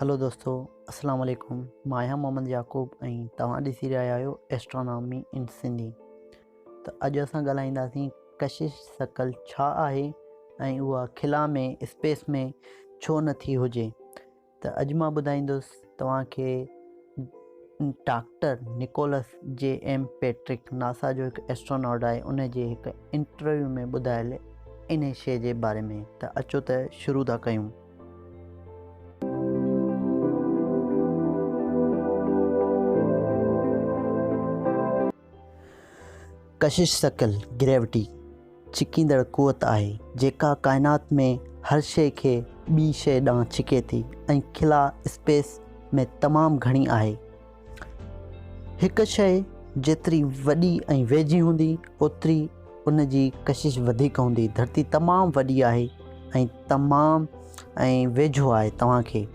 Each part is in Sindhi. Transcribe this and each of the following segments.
هلو دوستو السلام عليڪم مان آهيان محمد يعقوب ۽ توهان ڏسي رهيا آهيو ايسٽرانامي ان سنڌي. ته اڄ اسان ڳالهائينداسين ڪشش ثقل ڇا آهي ۽ اها خلا ۾ اسپيس ۾ ڇو نٿي هجي. ته اڄ مان ٻڌائيندس توهان کي doctor Nicholas J M Patrick NASA جو هڪ ايسٽروناٽ آهي ان جي هڪ انٽرويو ۾ ٻڌايل انهي شيء جي باري ۾. ته اچو ته شروع ٿا ڪيون. ڪشش ثقل، Gravity، ڇڪيندڙ قوت آهي، جيڪا ڪائنات ۾ هر شيء کي ٻي شيء ڏانهن ڇڪي ٿي ۽ خلا، Space، ۾ تمام گهڻي آهي. هڪ شيء جيتري وڏي ۽ ويجهي هوندي، اوتري ان جي ڪشش وڌيڪ هوندي. ڌرتي تمام وڏي آهي ۽ تمام ۽ ويجهو آهي توهان کي.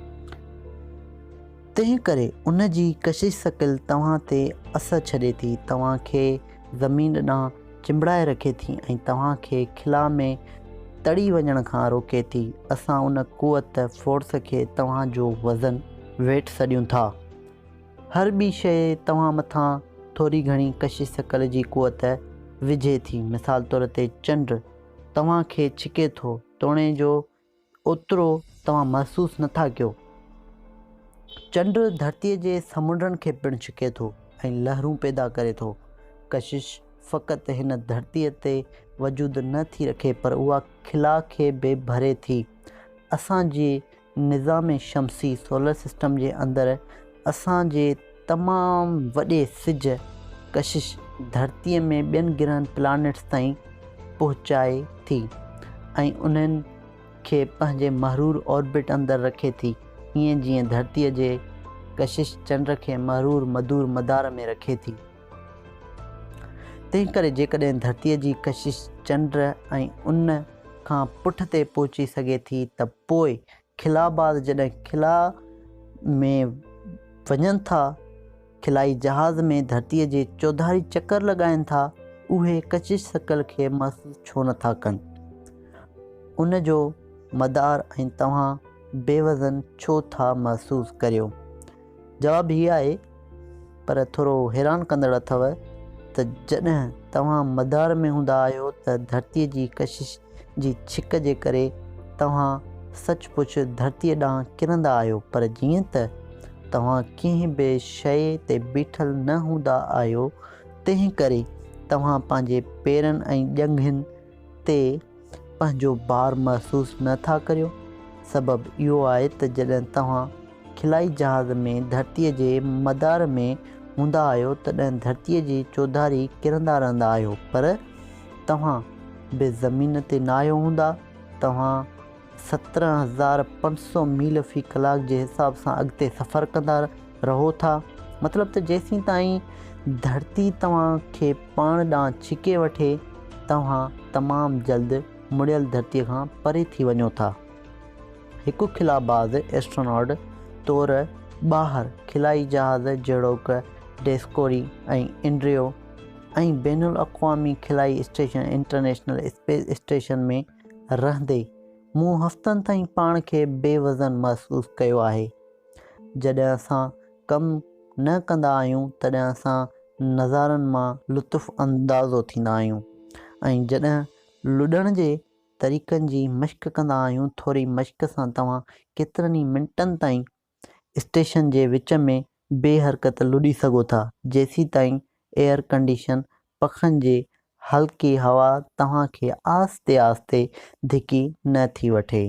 تنهن ڪري ان جي ڪشش ثقل توهان تي اثر ڇڏي ٿي، توهان کي زمين ڏانهن چنبڙائي رکي ٿي ۽ توهان کي خلا ۾ تڙي وڃڻ کان روڪي ٿي. اسان ان قوت، Force، کي توهان جو وزن، Weight، سڏيون ٿا. هر ٻي شيء توهان مٿان ٿوري گهڻي ڪشش ثقل جي قوت وجهي ٿي. مثال طور تي چنڊ توهان کي ڇڪي ٿو، توڻي جو اوترو توهان محسوس نه ٿا ڪيو. چنڊ ڌرتيء جي سمنڊن کي پڻ ڇڪي ٿو ۽ لهرون پيدا ڪري ٿو. ڪشش فقط هن ڌرتيء تي وجود نه ٿي رکي پر اها خلا کي به ڀري ٿي. اسان جي نظام شمسي، Solar System، جي اندر اسان جي تمام وڏي سج ڪشش ڌرتيء ۾ ٻين گرهن Planets تائين پهچائي ٿي ۽ انهن کي پنهنجي محرور Orbit اندر رکي ٿي، ائين جيئن ڌرتيء جي ڪشش چنڊ کي محرور مدور مدار ۾ رکي ٿي. تنهنڪري جيڪڏهن ڌرتيء جي ڪشش چنڊ ۽ ان کان پٺ تي پهچي سگهي ٿي ته پوء خلاباز جڏهن خلا ۾ وڃن ٿا، خلائي جهاز ۾ ڌرتيء جي چوڌاري چڪر لڳائين ٿا، اهي ڪشش ثقل کي محسوس ڇو نه ٿا ڪن؟ ان جو مدار ۽ توهان بي وزن ڇو ٿا محسوس ڪريو؟ جواب هي آهي، پر ٿورو حيران ڪندڙ اٿو ته جڏهن توهان مدار ۾ هوندا آهيو ته ڌرتيء جي ڪشش جي ڇڪ جي ڪري توهان سچ پچ ڌرتيء ڏانهن ڪرندا آهيو، پر جيئن ته توهان ڪنهن به شيء تي بيٺل نه هوندا آهيو، تنهن ڪري توهان پنهنجي پيرن ۽ ڄنگهن تي پنهنجو بار محسوس نه ٿا ڪريو. سبب اهو آهي ته جڏهن توهان خلائي جهاز ۾ ڌرتيء جي مدار ۾ هوندا آهيو تڏهن ڌرتيء جي چوڌاري ڪرندا رهندا آهيو پر توهان به زمين تي ناهيو هوندا. توهان 17,500 ميل في ڪلاڪ جي حساب سان اڳتي سفر ڪندا رهو ٿا. مطلب ته جيسين تائين ڌرتي توهان کي پاڻ ڏانهن ڇڪي وٺي توهان تمام جلد مڙيل ڌرتيء کان پري ٿي وڃو ٿا. هڪ خلاباز، Astronaut، طور ٻاهر خلائي جهاز جهڙوڪ ڊسڪوري ۽ انڊريو ۽ بين الاقوامي خلائي اسٽيشن، International Space Station، ۾ رهندي مون هفتن تائين پاڻ کي بي وزن محسوس ڪيو آهي. جڏهن اسان ڪم نه ڪندا آهيون تڏهن اسان نظارن مان لطف اندازو ٿيندا آهيون ۽ جڏهن لڏڻ جي طريقن جي مشق ڪندا آهيون، ٿوري مشق سان توهان ڪيترن ئي منٽن تائين اسٽيشن جي وچ ۾ بي حرڪت لڏي سگهو ٿا، جيسيتائين ايئر ڪنڊيشن پکن جي هلڪي هوا توهان کي آهستي آهستي ڌڪي نه ٿي وٺي.